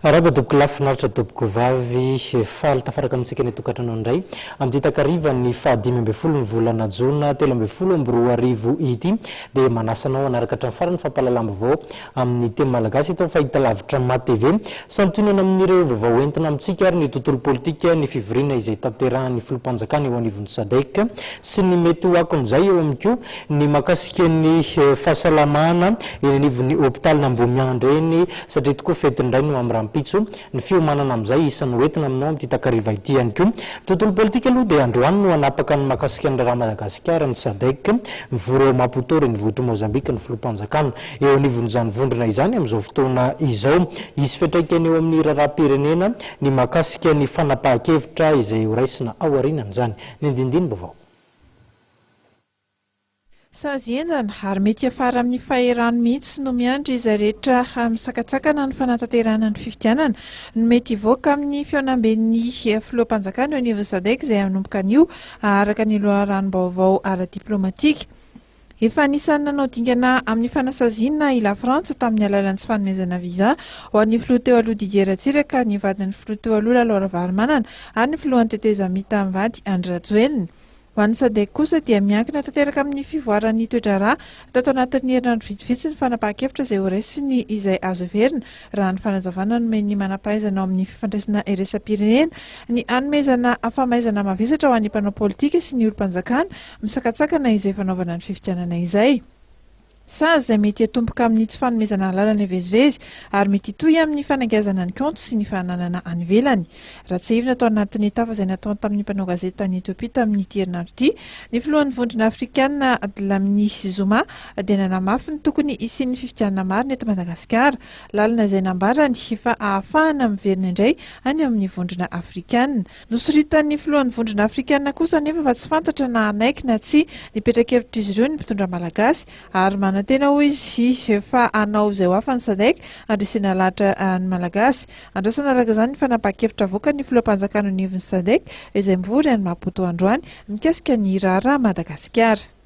Arahaba tompoko lahy, finaritra tompoko vavy, faly tafaraka amintsika any an-tokantrano indray amin'ity takariva ny faha 15 ny volana jona 2013 ity dia manasa anao hanaraka hatramin'ny farany ny fampahalalam-baovao amin'ny teny malagasy eto amin'ny fahitalavitra Ma TV. Santionana amin'ireo vaovao entina amintsika ary ny tontolo politika, ny fivoriana izay tanterahan'ny filoham-panjakana eo anivon'ny Sadec sy ny mety ho akon'izay eo aminy koa ny mahakasika ny fahasalamana eny anivon'ny hopitalin'Ambohimiandra eny satria tokoa fetin'ny ray no amin'ny rahampitso. Ny fiomanana amin'izay isan'ny hoentina aminao amin'ity takariva ity ihany koa. Ny tontolo politika aloha dia androany no hanapaka ny mahakasika ny raharaha Madagasikara ny Sadec. Mivory ao Maputo renivohitr'i Mozambique ny filoham-panjakana eo anivon'izany vondrona izany amin'izao fotoana izao. Hisy fiantraikany eo amin'ny raharaham-pirenena ny mahakasika ny fanapahan-kevitra izay horaisina ao aorianan'izany. Ny andinindini-baovao. Sazy henjana ary mety hiafara amin'ny fahirano mihitsy no miandry izay rehetra misakantsakana ny fanatanterahana ny fifidianana no mety hivoaka amin'ny fihaonamben'ny filoham-panjakana eo anivon'ny Sadec izay hanomboka anio, araka ny loharanom-baovao ara-diplaomatika. Efa anisan'ny nanao dingana amin'ny fanasaziana i Lafrantsa tamin'ny alalan'ny tsy fanomezana visa ho an'ny filoha teo aloha Didier Ratsiraka, ny vadin'ny filoha teo aloha Lalao Ravalomanana ary ny filohan'ny tetezamita mivady Andry Rajoelina. Ho an'ny Sadec kosa dia miankina tanteraka amin'ny fivoaran'ny toe-draharaha tato anatin'ny herinandro vitsivitsy ny fanapahan-kevitra izay horaisiny izay azo heverina, raha ny fanazavana nomen'ny manam-pahaizana ao amin'ny fifandraisana iraisam-pirenena, ny hanomezana famaizana mavesatra ho an'ny mpanao politika sy ny olom-panjakana misakantsakana izay fanaovana ny fifidianana izay. Sazy izay mety hiatomboka amin'ny tsy fanomezana alalana hivezivezy ary mety hitohy amin'ny fanagiazana ny kaonty sy ny fananana any ivelany. Raha tsiahivina tao anatin'ny tafa izay nataony tamin'ny mpanao gazety tany Etiopia tamin'ity herinandro ity, ny filohan'ny Vondrona Afrikana Dlamini Zuma dia nanamafy ny tokony hisian'ny fifidianana marina eto Madagasikara, lalana izay nambarany fa ahafahana miverina indray any amin'ny Vondrona Afrikana. Nosoritan'ny filohan'ny Vondrona Afrikana kosa anefa fa tsy fantatra na hanaiky na tsia ny petrakevitr'izy ireo ny mpitondra malagasy ary manantena hoy izy fa hanao izay ho afany ny Sadec handresena lahatra ny Malagasy. Andrasana araka izany ny fanapahan-kevitra avoakan'ny filoham-panjakana eo anivon'ny Sadec izay mivory any Maputo androany mikasika ny raharaha Madagasikara.